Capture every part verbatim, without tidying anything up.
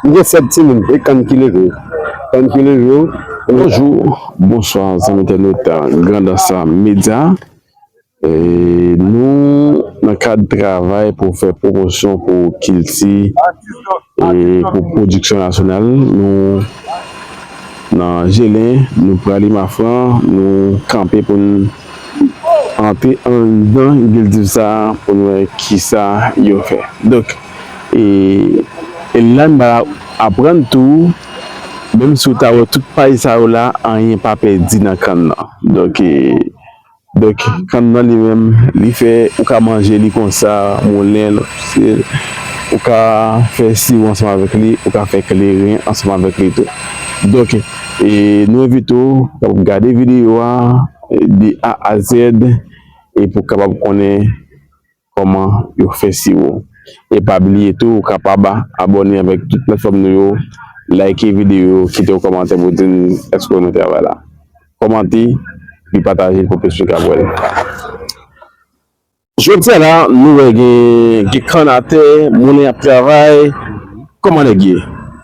M gen sèt timoun, e kann ki leve yo. Kann ki leve yo. Bonjou, bonswa, zanmi entènot Grandans Medya. E nou, nan kad travay pou fè pwomosyon pou kilti e pou pwodiksyon nasyonal, nou nan Jelen, nou prale Mafran, nou kanpe pou n antre anndan gildiv sa a pou n wè kisa yo fè. Donk, e, e la n va aprann tou, menm si w ta wè tout pay sa yo la, anyen pa pèdi nan kann nan. Donk, e, donk, kann nan li menm, li fè, ou ka manje li konsa, moulen, ou ka fè siwo ansanm avèk li, ou ka fè kleren ansanm avèk li tou. Donk, e, nou envite w kapab gade videyo a, e, de A a Z, e pou w kapab konnen kòman yo fè siwo. E pa bliye tou, ou kapab abòne avèk tout platfòm nou yo, like videyo, kite yon kòmantè pou di n èske w renmen travay la. Kòmante, epi pataje l pou plis moun ka wè l. Jodi a la, nou wè gen, gen kann atè, moun ap travay. Kòman nèg ye?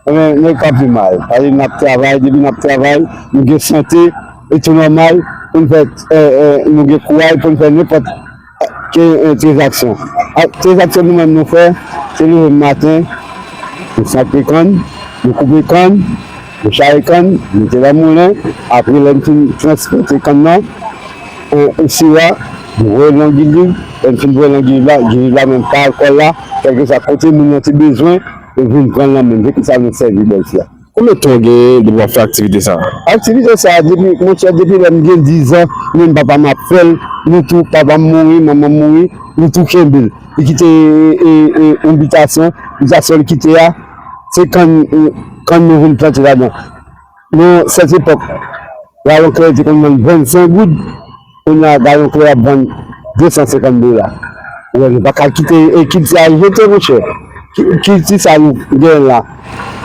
Ebyen, nèg pa pi mal. Paske n ap travay, depi n ap travay, nou gen sante, e tou nòmal, pou n fè, e, e, nou gen kouraj pou n fè nenpòt ke, e, tranzaksyon. A, tranzaksyon nou menm nou fè, se leve maten, nou sante kann, nou koupe kann, nou chaye kann, nou mete nan moulen, apre lè n fin transpòte kann nan, e, e, siwo a, nou voye l nan gildiv, lè n fin voye l nan gildiv la, gildiv la menm pa alkòl la, kèlkeswa kote moun nan te bezwen, yo vin pran l nan men n, se konsa nou sèvi bèlsi a. Konbyen tan w genyen depi w ap fè aktivite sa a? Aktivite sa a, depi, monchè, depi lè m gen diz an, menm papa m ap fè l, nou tou, papa m mouri, manman m mouri, nou tou kenbe l. Li kite, e, e, e, yon bitasyon, bitasyon li kite a, se kann, e, kann nou vin plante ladan. Nan sèt epòk, galon kleren te konn vann vennsenk goud, kounye a galon kleren ap vann de san senkant dola. Ou wè, nou pa ka kite ekip sa a jete, monchè. Ki, kilti sa nou genyen la,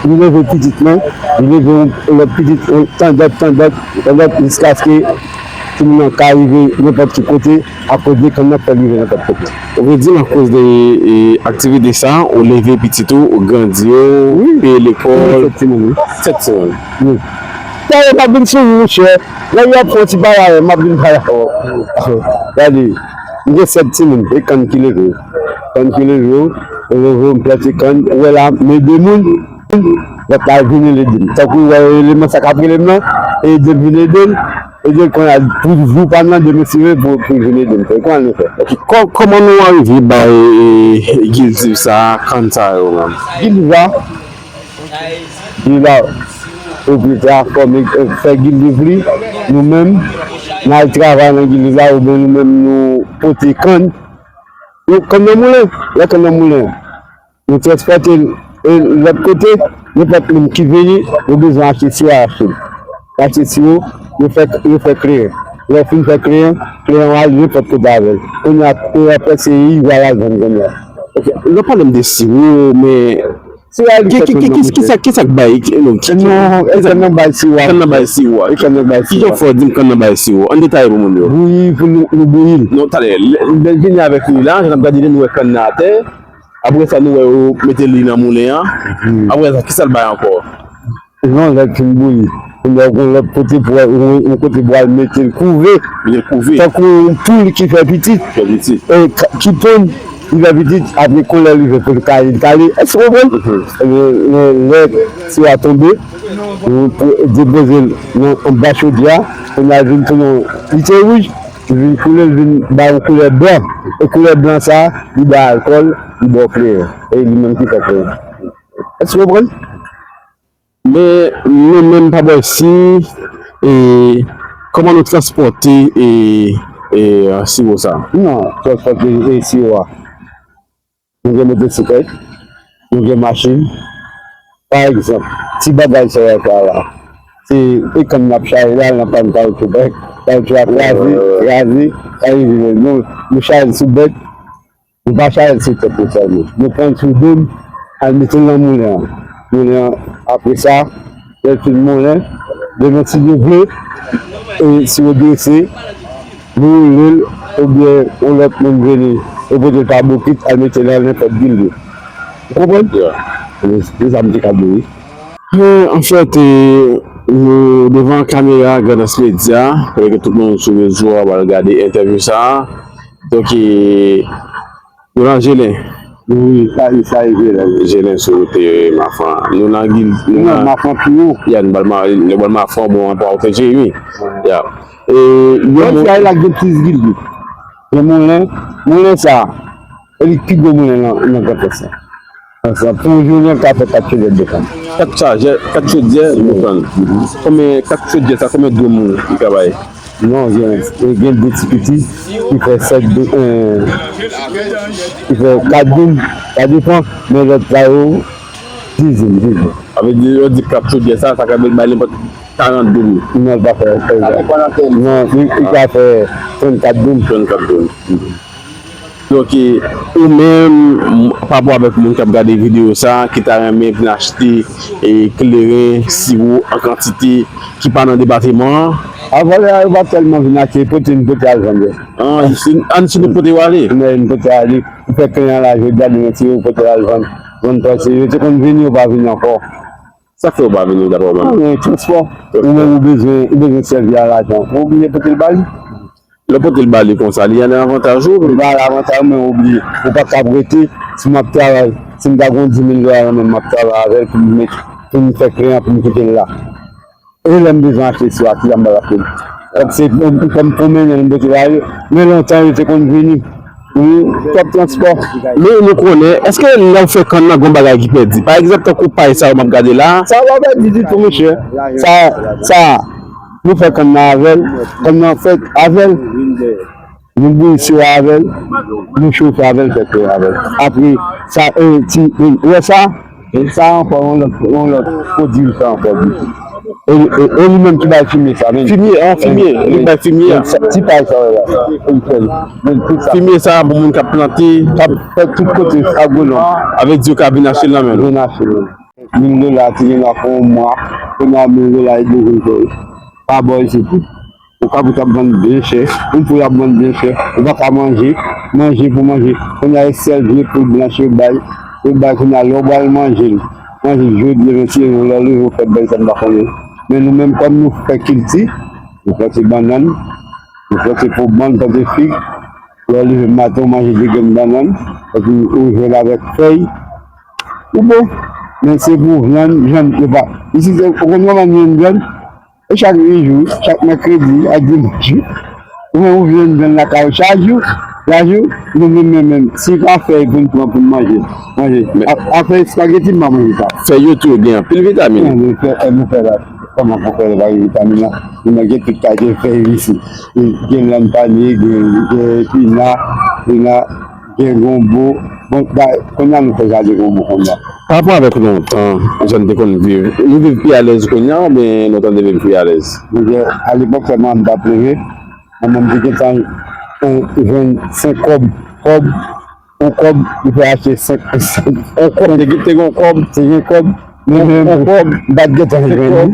li leve pitit mwen, li leve yon lòt pitit, yon tandòt, tandòt, tandòt, jiskaske timoun nan ka rive nenpòt ki kote, akoz de kann nan k fè l rive nenpòt kote. Ou vle di m akoz de, e, aktivite sa, ou leve pitit ou, ou grandi yo, wi, peye lekòl. Wi, sèt timoun, wi. Sèt timoun. Wi. Talè m ap vin sou ou, monchè. Lè y ap fè yon ti bagay, m ap vin bay avè w. Gade, m gen sèt timoun, e kann ki leve yo. Kann ki leve yo, yo leve yo, m plante kann, ou wè la, m ede moun, lòt la vin ede m. Tankou ou wè eleman sa k ap rele m nan, ede m vin ede l, ede l kounye a, pou jou pa m nan, demen si Dye vle, pou, pou l vin ede m. Se konsa nou fè. Ok, kò-, kòman nou arive bay, e, gildiv sa a, kann sa yo menm? Gildiv la, Li la, pwopriyetè a fòme, fè gildiv li, nou menm, n al travay nan gildiv la, oubyen nou menm, nou pote kann. Nou, kann nan moulen, lè kann nan moulen, nou transpòte l, e, lòt kote, nenpòt moun ki vini, yo bezwen achte siwo, achte l. Achte siwo, yo fè, yo fè kleren. Lè yo fin fè kleren, kleren an al nenpòt kote avè l. Kounye a, kleren an prèske ri, y al vann kounye a. Ok, lè w pale m de siwo, men Siwo a li fèt menm nan moulen. Kisa, kisa k bay, ki, non, ki, ki, non, e kann nan bay siwo a. Kann nan bay siwo a. E kann nan bay siwo a. Kijan w fè w di m kann nan bay siwo? Ann detaye pou moun yo. Bouyi pou nou, nou bouyi l. Non, talè, lè, lè l vini avèk li la, jan n ap gade li, nou wè kann nan atè. Apre sa, nou wè yo mete li nan moulen an. Mhm. Apre sa, kisa l bay ankò? Non, lè l fin bouyi. Kounye a, ou gon lòt kote pou, ou, ou kote pou al mete l kouve. Mete l kouve. Tankou yon poul ki fè pitit. Fè pitit. E, ka-, ki ponn. Li fè pitit, apre, kon lè li fè pou l kale, l kale. Èske w konprann? Mhm. Lè, lè, lè siwo a tonbe, ou pou depoze l nan, anba chodyè a, kounye a l vin tounen, li te wouj, li vin koule, li vin ba yon koulè blan. E koulè blan sa a, li bay alkòl, li ba w kleren. E li menm ki fè kleren. Èske w konprann? Men nou menm pa bò isi, e, kòman nou transpòte, e, e, siwo sa? Non, transpòte, e, siwo a. Nou gen motosiklèt, nou gen machin. Pa egzanp, ti bagay sa yo fè la. Se, e, kann n ap chaje la, nan pàn kawoutchou, bèk, kawoutchou a kraze, kraze, sa rive, nou, nou chaje l sou bèk. Nou pa chaje l sou tèt nou sèlman. Nou pran l sou do n, al mete l nan moulen an. Moulen an, apre sa, lè l fin moulen, demen si Dye vle, e si yo drese, nou woule l, oubyen yon lòt moun vini, yo pote l pa bokit, al mete l nan nenpòt gildiv. Ou konprann? Yeah. Se sa m te ka di wi. Anfèt, nou devan kamera Grandans Media, kote ke tout moun sou rezo a pral gade entèvyou sa a. Donk, nou nan Jelen. Wi, sa e Jelen. Jelen sou wout Mafan. Nou nan Gil, nou nan Mafan pi wo. Ya, nou pral Mafan, bon, an pwoteje, wi. Ya. E, yon moun. Lòt sa, la gen plis Gil. Gen moulen, moulen sa. E li pi gwo moulen nan, nan Grandans la. Paske pou yon jounen, l ka fè kat chodyè de kann. Kat chaje, kat chodyè de kann. Konbyen, kat chodyè sa, konbyen dwòm li ka bay? Non, gen, gen de ti piti ki fè sèt dwòm, ki fè kat dwòm, sa depan, men lòt la yo, diz dwòm, diz dwòm. Sa vle di, yo di kat chodyè sa, sa ka bay nenpòt karant dwòm. Non, li pa fè, non, li, li ka fè trannkat dwòm. Trannkat dwòm. Donk, ou menm, m, pa rapò avèk moun k ap gade videyo sa a, ki ta renmen vin achte, e, kleren, siwo an kantite, ki pa nan depatman an? A, valè a, yo pa tèlman vin achte, pote n pote al vann yo. An, si, an, si nou pote yo ale? Men n pote ale. Ou fè kleren an la, jodi a, demen, si yo pote al vann, vann pase. Yo te konn vini, yo pa vini ankò. Sa k fè yo pa vini, daprè ou menm? An, men transpò. Ou menm ou bezwen, ou bezwen sèvi a lajan. Ou oblije pote l ba li. Lè w pote l ba li konsa, li an avantaj ou? Li pa an avantaj ou, men ou oblije. Ou pa kab rete, si m ap travay, si m ta gen yon dis mil dola nan men m, m ap travay avè l pou m met, pou m fè kleren an, pou m kite l la. E lè m bezwen achte sou a, ki la m pral achte l? Donk, se pou, pou m pwomennen l, m pote ba yo. Men lontan, yo te konn vini. Wi, twòp transpò. Men nou konnen, èske lè w fè kann nan, gen yon bagay ki pèdi? Pa egzanp, tankou pay sa yo m ap gade la. Sa pa pèdi ditou, monchè. Sa, sa, Nou fè kann nan avè l, kann nan fèt avè l, nou bouyi siwo avè l, nou chofe avè l, fè kleren avè l. Apre, sa, e, ti, e, ou wè sa? Sa ankò, yon lòt, yon lòt pwodui sa ankò, wi. E, e, e li menm ki bay fimye sa, menm. Fimye, an, fimye, li bay fimye a. Sa, ti pay sa, wè la. Li fè l, menm tout sa. Fimye sa, pou moun k ap plante. K ap fè tout kote, agwonòm. Avèk di yo ka vin achte l nan men l. Vin achte l. Mil dola, ti gen la fè yon mwa, kounye a mil dola, li bezwen fè pa bò isit. Ou ka pou t ap vann byen chè, yon poul ap vann byen chè, ou pa ka manje, manje pou manje. Kounye a, e sèl vye poul blanch yo bay, yo bay kounye a, lè w pral manje l, manje l jodi, eventyèlman, lè w leve, ou fè bèl sa m pa konnen. Men nou menm, kòm nou fè kilti, nou plante bannann, nou plante pobann, plante fig, lè w leve maten, ou manje de grenn bannann, epi ou jwenn avèk fèy, ou bon. Men se pou vann, vann, yo pa. Isit, ou konn kòman nou jwenn vyann? E chak jou, chak mèkredi ak dimanch, ou menm ou vin jwenn lakay ou chak jou, chak jou, nou menm, menm, menm, si pa fèy pou n pran pou n manje, manje. Men a, a fèy espageti, m pa manje sa. Fèy yo tou gen anpil vitamin. Wi, nou fè, nou fè la. Kòman pou fèy pa gen vitamin la? Nou gen tout kalite fèy isit. Gen lanpanye, gen, gen epina, epina, gen gonbo. Bon, ba, kounye a nou fè jaden gonbo kounye a. Pa rapò avèk lontan, jan n te konn viv, nou viv pi alèz kounye a oubyen lontan n te viv pi alèz? Monchè, alepòk sèlman m t ap leve, manman m te gentan, e, jwenn senk kòb, kòb, yon kòb, li fè achte senk, senk, yon kòb. Te gen, te gen yon kòb? Te gen kòb, men yon, yon kòb, m pa t gentan jwenn li.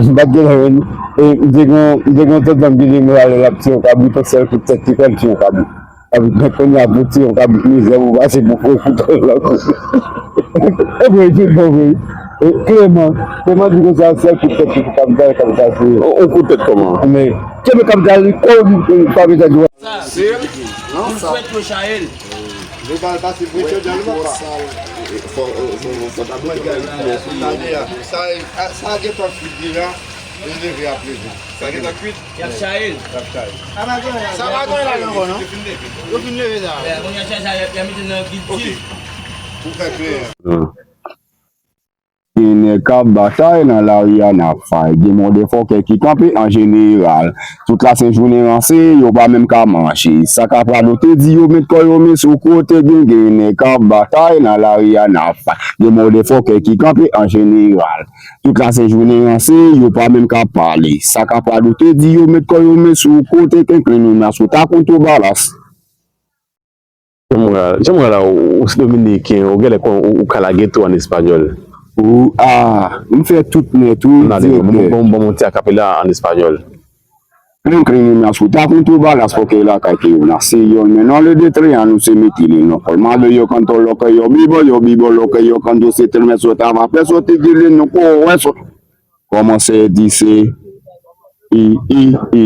M pa t gentan jwenn li. E m te gen, m te gen yon tonton m ki di m, lè l ap tiye yon kabrit, yon sèl kout tèt li fè, l tiye yon kabrit. Kabrit, men kounye a, pou tiye yon kabrit mizè, pou pase pou fè kout lòt. E vre, tout bon vre. E Kleman, Kleman di konsa, sèl kout tèt li pou kabrit la, kabrit la tiye. On, on kout tèt kòman? Men, kenbe kabrit la, li, kou kabrit la di, Sa, si, non, nou sa. Swèt yo chaye l. Nou ba l pase pou chòdyè, nou papa. Fò, fò, fò, fò ta mete kay pou yo fini. Sa, sa gentan kwit deja, li leve ap leve. Sa gentan kwit? Y ap chaye l. Y ap chaye. Sa pa gen lajan ankò, non? Yo fin leve. Yo fin leve sa. Kounye a chaye sa, y a, y a mete nan gid. Ok. Pou fè klè. Gen nèg k ap batay nan lari a n ap fay. Gen mòdèfòkè ki kanpe an jeneral. Tout lasent jounen ranse, yo pa menm ka manje. Sa k ap radote di yo met kò yo men sou kote gen, gen nèg k ap batay nan lari a n ap fay. Gen mòdèfòkè ki kanpe an jeneral. Tout lasent jounen ranse, yo pa menm ka pale. Sa k ap radote di yo met kò yo men sou kote kenkren yo men asou ta konn tou balas. Jan m wè, jan m wè la, ou, ou se dominiken, ou genlè konn, ou, ou ka lage tou an espanyòl. Ou, a, m fè tout nèt, wi, direktè. Bon, bon, bon, bon, ti akapela an espanyòl. Kling kling, imyas pou ta kontou balas, poke la kay te yo na se yon men non le de tre a nou se mete li non kòl male yo kanto loke yo bibo yo bibo loke yo kanto se telmen sota va pe soti gili nou ko wè sot kòmanse di se i i i